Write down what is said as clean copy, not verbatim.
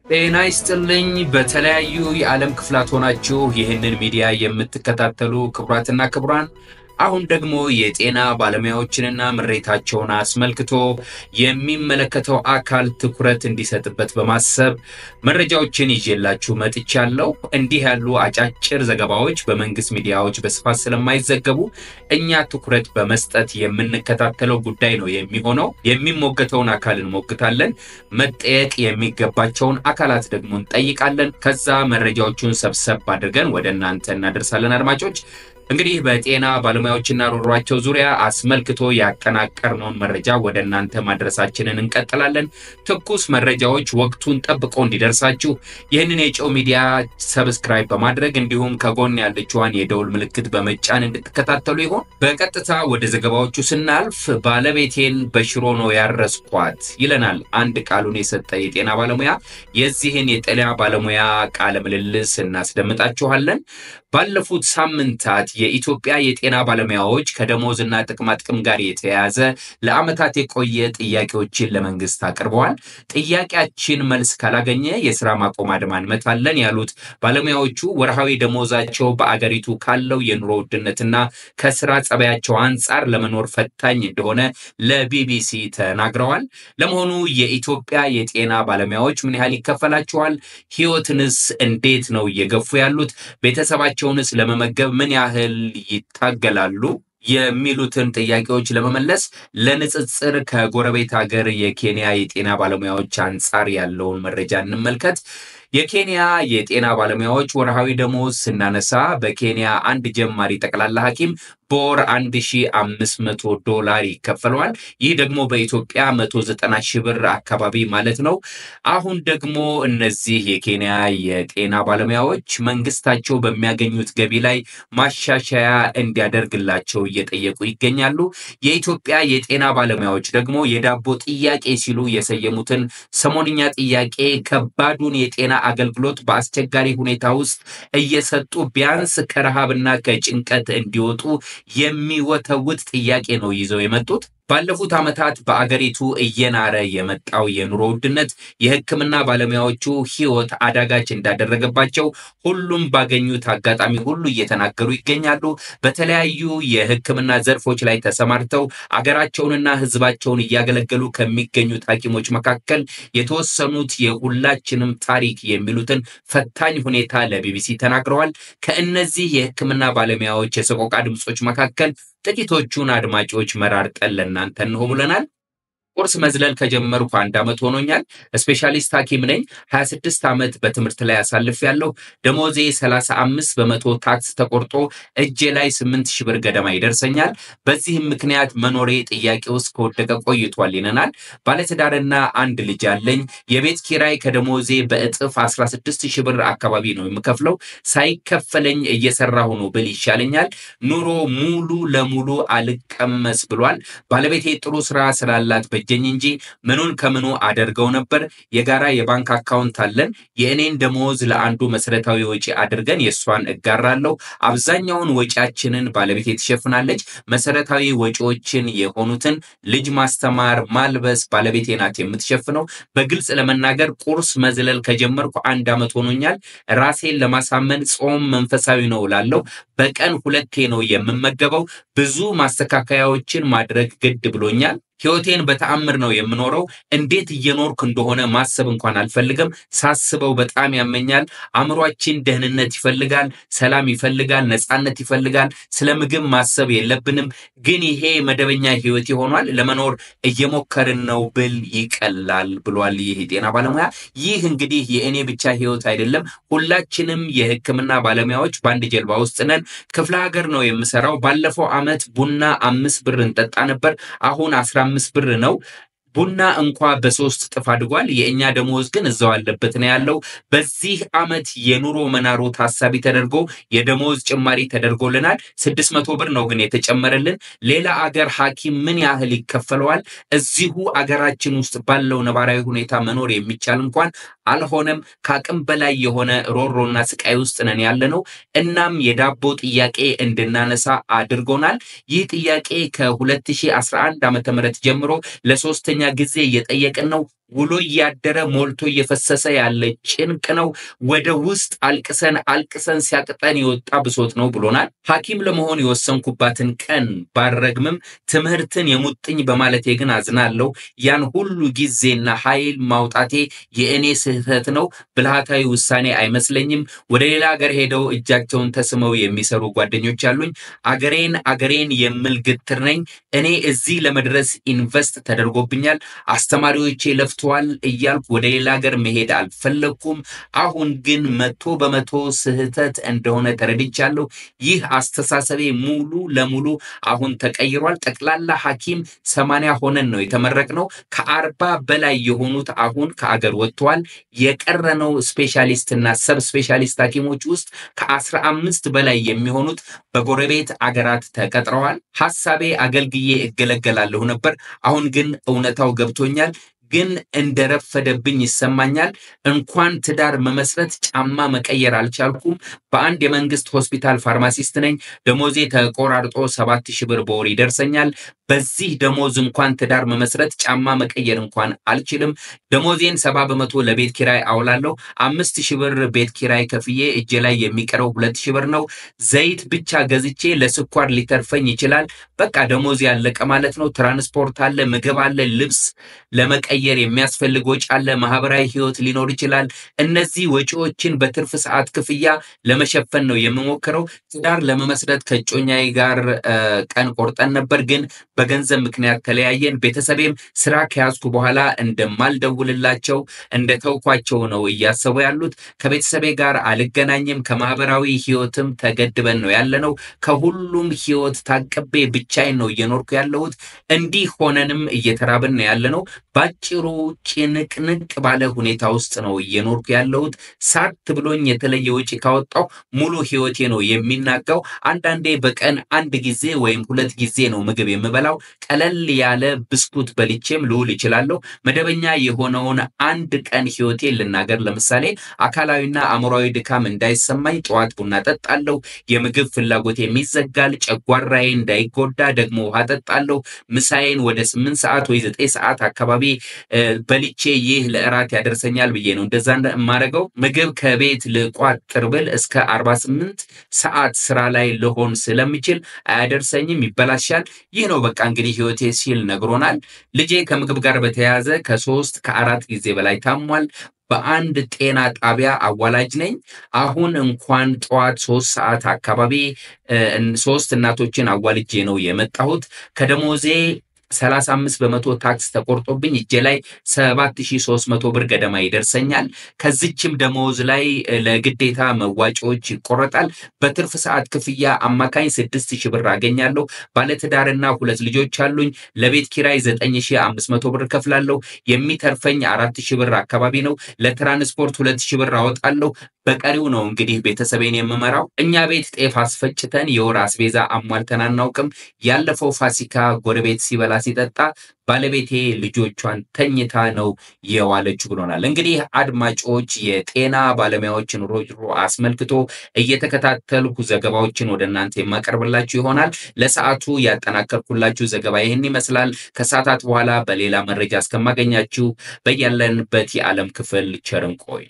ጤና ይስጥልኝ። በተለያዩ የዓለም ክፍላት ሆናችሁ ይህንን ሚዲያ የምትከታተሉ ክቡራትና ክቡራን፣ አሁን ደግሞ የጤና ባለሙያዎችንና ምሬታቸውን አስመልክቶ የሚመለከተው አካል ትኩረት እንዲሰጥበት በማሰብ መረጃዎችን ይዤላችሁ መጥቻለሁ። እንዲህ ያሉ አጫጭር ዘገባዎች በመንግስት ሚዲያዎች በስፋት ስለማይዘገቡ እኛ ትኩረት በመስጠት የምንከታተለው ጉዳይ ነው የሚሆነው። የሚሞገተውን አካል እንሞግታለን፣ መጠየቅ የሚገባቸውን አካላት ደግሞ እንጠይቃለን። ከዛ መረጃዎቹን ሰብሰብ አድርገን ወደ እናንተ እናደርሳለን። አድማጮች፣ እንግዲህ በጤና ባለሙያዎችና ሮሯቸው ዙሪያ አስመልክቶ ያጠናቀርነውን መረጃ ወደ እናንተ ማድረሳችንን እንቀጥላለን። ትኩስ መረጃዎች ወቅቱን ጠብቆ እንዲደርሳችሁ ይህንን የጨው ሚዲያ subscribe በማድረግ እንዲሁም ከጎን ያለችዋን የደውል ምልክት በመጫን እንድትከታተሉ ይሆን። በቀጥታ ወደ ዘገባዎቹ ስናልፍ ባለቤቴን በሽሮ ነው ያረስኳት ይለናል አንድ ቃሉን የሰጠ የጤና ባለሙያ። የዚህን የጤና ባለሙያ ቃለ ምልልስ እናስደምጣችኋለን። ባለፉት ሳምንታት የኢትዮጵያ የጤና ባለሙያዎች ከደሞዝና ጥቅማጥቅም ጋር የተያያዘ ለዓመታት የቆየ ጥያቄዎችን ለመንግስት አቅርበዋል። ጥያቄያችን መልስ ካላገኘ የስራ ማቆም አድማ እንመታለን ያሉት ባለሙያዎቹ ወርሃዊ ደሞዛቸው በአገሪቱ ካለው የኑሮ ውድነትና ከስራ ጸባያቸው አንጻር ለመኖር ፈታኝ እንደሆነ ለቢቢሲ ተናግረዋል። ለመሆኑ የኢትዮጵያ የጤና ባለሙያዎች ምን ያህል ይከፈላቸዋል? ህይወትንስ እንዴት ነው እየገፉ ያሉት? ቤተሰባቸውንስ ለመመገብ ምን ያህል ይታገላሉ? የሚሉትን ጥያቄዎች ለመመለስ ለንጽጽር ከጎረቤት ሀገር የኬንያ የጤና ባለሙያዎች አንጻር ያለውን መረጃ እንመልከት። የኬንያ የጤና ባለሙያዎች ወርሃዊ ደሞዝ ስናነሳ በኬንያ አንድ ጀማሪ ጠቅላላ ሐኪም በወር 1500 ዶላር ይከፈለዋል። ይህ ደግሞ በኢትዮጵያ 190 ሺህ ብር አካባቢ ማለት ነው። አሁን ደግሞ እነዚህ የኬንያ የጤና ባለሙያዎች መንግስታቸው በሚያገኙት ገቢ ላይ ማሻሻያ እንዲያደርግላቸው እየጠየቁ ይገኛሉ። የኢትዮጵያ የጤና ባለሙያዎች ደግሞ የዳቦ ጥያቄ ሲሉ የሰየሙትን ሰሞንኛ ጥያቄ ከባዱን የጤና አገልግሎት በአስቸጋሪ ሁኔታ ውስጥ እየሰጡ ቢያንስ ከረሃብና ከጭንቀት እንዲወጡ የሚወተውት ጥያቄ ነው ይዘው የመጡት። ባለፉት ዓመታት በአገሪቱ እየናረ የመጣው የኑሮ ውድነት የሕክምና ባለሙያዎቹ ሕይወት አዳጋች እንዳደረገባቸው ሁሉም ባገኙት አጋጣሚ ሁሉ እየተናገሩ ይገኛሉ። በተለያዩ የሕክምና ዘርፎች ላይ ተሰማርተው አገራቸውንና ሕዝባቸውን እያገለገሉ ከሚገኙት ሐኪሞች መካከል የተወሰኑት የሁላችንም ታሪክ የሚሉትን ፈታኝ ሁኔታ ለቢቢሲ ተናግረዋል። ከእነዚህ የሕክምና ባለሙያዎች የሰቆቃ ድምፆች መካከል ጥቂቶቹን አድማጮች መራርጠን ለእናንተ እንሆ ብለናል። ቁርስ መዝለል ከጀመርኩ አንድ ዓመት ሆኖኛል። ስፔሻሊስት ሐኪም ነኝ። 26 ዓመት በትምህርት ላይ አሳልፌያለሁ። ደሞዜ 35% ታክስ ተቆርጦ እጄ ላይ 8 ሺህ ብር ገደማ ይደርሰኛል። በዚህም ምክንያት መኖሬ ጥያቄ ውስጥ ከወደቀ ቆይቷል ይለናል። ባለትዳርና አንድ ልጅ አለኝ። የቤት ኪራይ ከደሞዜ በእጥፍ 16 ሺህ ብር አካባቢ ነው የምከፍለው። ሳይከፈለኝ እየሰራሁ ነው ብል ይሻለኛል። ኑሮ ሙሉ ለሙሉ አልቀመስ ብሏል። ባለቤቴ ጥሩ ስራ ስላላት በጀኝ እንጂ ምኑን ከምኑ አደርገው ነበር። የጋራ የባንክ አካውንት አለን። የእኔን ደሞዝ ለአንዱ መሰረታዊ ወጪ አድርገን የእሷን እጋራለሁ። አብዛኛውን ወጪያችንን ባለቤቴ ትሸፍናለች። መሰረታዊ ወጪዎችን የሆኑትን ልጅ ማስተማር፣ ማልበስ ባለቤቴ ናት የምትሸፍነው። በግልጽ ለመናገር ቁርስ መዝለል ከጀመርኩ አንድ ዓመት ሆኖኛል። ራሴን ለማሳመን ጾም መንፈሳዊ ነው እላለሁ። በቀን ሁለቴ ነው የምመገበው። ብዙ ማስተካከያዎችን ማድረግ ግድ ብሎኛል። ህይወቴን በተአምር ነው የምኖረው። እንዴት እየኖርኩ እንደሆነ ማሰብ እንኳን አልፈልግም። ሳስበው በጣም ያመኛል። አእምሯችን ደህንነት ይፈልጋል፣ ሰላም ይፈልጋል፣ ነፃነት ይፈልጋል። ስለ ምግብ ማሰብ የለብንም፣ ግን ይሄ መደበኛ ህይወት ሆኗል። ለመኖር እየሞከርን ነው ብል ይቀላል ብሏል ይህ የጤና ባለሙያ። ይህ እንግዲህ የእኔ ብቻ ህይወት አይደለም። ሁላችንም የህክምና ባለሙያዎች በአንድ ጀልባ ውስጥ ነን። ክፍለ ሀገር ነው የምሰራው። ባለፈው ዓመት ቡና 5 ብር እንጠጣ ነበር። አሁን 15 ብር ነው። ቡና እንኳ በ3 እጥፍ አድጓል። የእኛ ደሞዝ ግን እዛው አለበት ነው ያለው። በዚህ ዓመት የኑሮ መናሩ ታሳቢ ተደርጎ የደሞዝ ጭማሪ ተደርጎልናል። 600 ብር ነው ግን የተጨመረልን። ሌላ አገር ሐኪም ምን ያህል ይከፈለዋል? እዚሁ አገራችን ውስጥ ባለው ነባራዊ ሁኔታ መኖር የሚቻል እንኳን አልሆነም። ከአቅም በላይ የሆነ ሮሮና ስቃይ ውስጥ ነን ያለነው። እናም የዳቦ ጥያቄ እንድናነሳ አድርጎናል። ይህ ጥያቄ ከ2011 ዓ.ም ጀምሮ ለሶስተኛ ጊዜ እየጠየቅን ነው። ውሎ እያደረ ሞልቶ እየፈሰሰ ያለ ጭንቅ ነው። ወደ ውስጥ አልቅሰን አልቅሰን ሲያቅጠን የወጣ ብሶት ነው ብሎናል። ሐኪም ለመሆን የወሰንኩባትን ቀን ባረግምም ትምህርትን የሙጥኝ በማለቴ ግን አዝናለሁ። ያን ሁሉ ጊዜና ኃይል ማውጣቴ የእኔ ስህተት ነው፣ ብልሃታዊ ውሳኔ አይመስለኝም። ወደ ሌላ አገር ሄደው እጃቸውን ተስመው የሚሰሩ ጓደኞች አሉኝ። አገሬን አገሬን የምል ግትር ነኝ። እኔ እዚህ ለመድረስ invest ተደርጎብኛል። አስተማሪዎቼ ለፍተዋል እያልኩ ወደ ሌላ ሀገር መሄድ አልፈለግኩም። አሁን ግን 100% ስህተት እንደሆነ ተረድቻለሁ። ይህ አስተሳሰቤ ሙሉ ለሙሉ አሁን ተቀይሯል። ጠቅላላ ሐኪም 80 ሆነን ነው የተመረቅነው። ከ40 በላይ የሆኑት አሁን ከአገር ወጥተዋል። የቀረነው specialist እና sub specialist ሐኪሞች ውስጥ ከ15 በላይ የሚሆኑት በጎረቤት አገራት ተቀጥረዋል። ሐሳቤ አገልግዬ እገለገላለሁ ነበር። አሁን ግን እውነታው ገብቶኛል። ግን እንደረፈደብኝ ይሰማኛል። እንኳን ትዳር መመስረት ጫማ መቀየር አልቻልኩም። በአንድ የመንግስት ሆስፒታል ፋርማሲስት ነኝ። ደሞዜ ተቆራርጦ 7000 ብር በወር ይደርሰኛል። በዚህ ደሞዝ እንኳን ትዳር መመስረት ጫማ መቀየር እንኳን አልችልም። ደሞዜን 70% ለቤት ኪራይ አውላለሁ። 5000 ብር ቤት ኪራይ ከፍዬ እጄ ላይ የሚቀረው 2000 ብር ነው። ዘይት ብቻ ገዝቼ ለስኳር ሊተርፈኝ ይችላል። በቃ ደሞዝ ያለቀ ማለት ነው። ትራንስፖርት አለ፣ ምግብ አለ፣ ልብስ ለመቀየር የሚያስፈልግ ወጪ አለ፣ ማህበራዊ ህይወት ሊኖር ይችላል። እነዚህ ወጪዎችን በትርፍ ሰዓት ክፍያ ለመሸፈን ነው የምሞክረው። ትዳር ለመመስረት ከእጮኛዬ ጋር ቀን ቆርጠን ነበር፣ ግን በገንዘብ ምክንያት ተለያየን። ቤተሰቤም ስራ ከያዝኩ በኋላ እንደማልደውልላቸው እንደተውኳቸው ነው እያሰቡ ያሉት። ከቤተሰቤ ጋር አልገናኝም። ከማህበራዊ ህይወትም ተገድበን ነው ያለነው። ከሁሉም ህይወት ታቅቤ ብቻዬን ነው እየኖርኩ ያለሁት። እንዲህ ሆነንም እየተራብን ነው ያለነው። ባጭሩ ጭንቅንቅ ባለ ሁኔታ ውስጥ ነው እየኖርኩ ያለሁት። ሳት ብሎኝ የተለየ ወጪ ካወጣው ሙሉ ህይወቴ ነው የሚናጋው። አንዳንዴ በቀን አንድ ጊዜ ወይም 2 ጊዜ ነው ምግብ የምበላው። ቀለል ያለ ብስኩት በልቼም ልውል እችላለሁ። መደበኛ የሆነውን አንድ ቀን ህይወቴን ልናገር። ለምሳሌ አካላዊና አእምሯዊ ድካም እንዳይሰማኝ ጠዋት ቡና ጠጣለሁ። የምግብ ፍላጎቴም ይዘጋል። ጨጓራዬ እንዳይጎዳ ደግሞ ውሃ ጠጣለሁ። ምሳዬን ወደ 8 ሰዓት ወይ 9 ሰዓት አካባቢ በልቼ ይህ ለእራት ያደርሰኛል ብዬ ነው እንደዛ የማደርገው። ምግብ ከቤት ልቋጥር ብል እስከ 48 ሰዓት ስራ ላይ ልሆን ስለምችል አያደርሰኝም፣ ይበላሻል። ይህ ነው በቃ እንግዲህ ህይወቴ ሲል ነግሮናል። ልጄ ከምግብ ጋር በተያያዘ ከ3 ከ4 ጊዜ በላይ ታሟል። በአንድ ጤና ጣቢያ አዋላጅ ነኝ። አሁን እንኳን ጠዋት 3 ሰዓት አካባቢ 3 እናቶችን አዋልጄ ነው የመጣሁት። ከደሞዜ 35% ታክስ ተቆርጦብኝ እጄ ላይ 7300 ብር ገደማ ይደርሰኛል። ከዚችም ደሞዝ ላይ ለግዴታ መዋጮዎች ይቆረጣል። በትርፍ ሰዓት ክፍያ አማካኝ 6000 ብር አገኛለሁ። ባለትዳርና 2 ልጆች አሉኝ። ለቤት ኪራይ 9500 ብር ከፍላለሁ። የሚተርፈኝ 4000 ብር አካባቢ ነው። ለትራንስፖርት 2000 ብር አወጣለሁ። በቀሪው ነው እንግዲህ ቤተሰቤን የምመራው። እኛ ቤት ጤፍ አስፈጭተን የወር አስቤዛ አሟልተን አናውቅም። ያለፈው ፋሲካ ጎረቤት ሲበላ ሲጠጣ ባለቤቴ ልጆቿን ተኝታ ነው የዋለችው ብሎናል። እንግዲህ አድማጮች የጤና ባለሙያዎችን ሮሮ አስመልክቶ እየተከታተልኩ ዘገባዎችን ወደ እናንተ የማቀርብላችሁ ይሆናል። ለሰዓቱ ያጠናከርኩላችሁ ዘገባ ይህን ይመስላል። ከሰዓታት በኋላ በሌላ መረጃ እስከማገኛችሁ በያለንበት የዓለም ክፍል ቸር እንቆይ።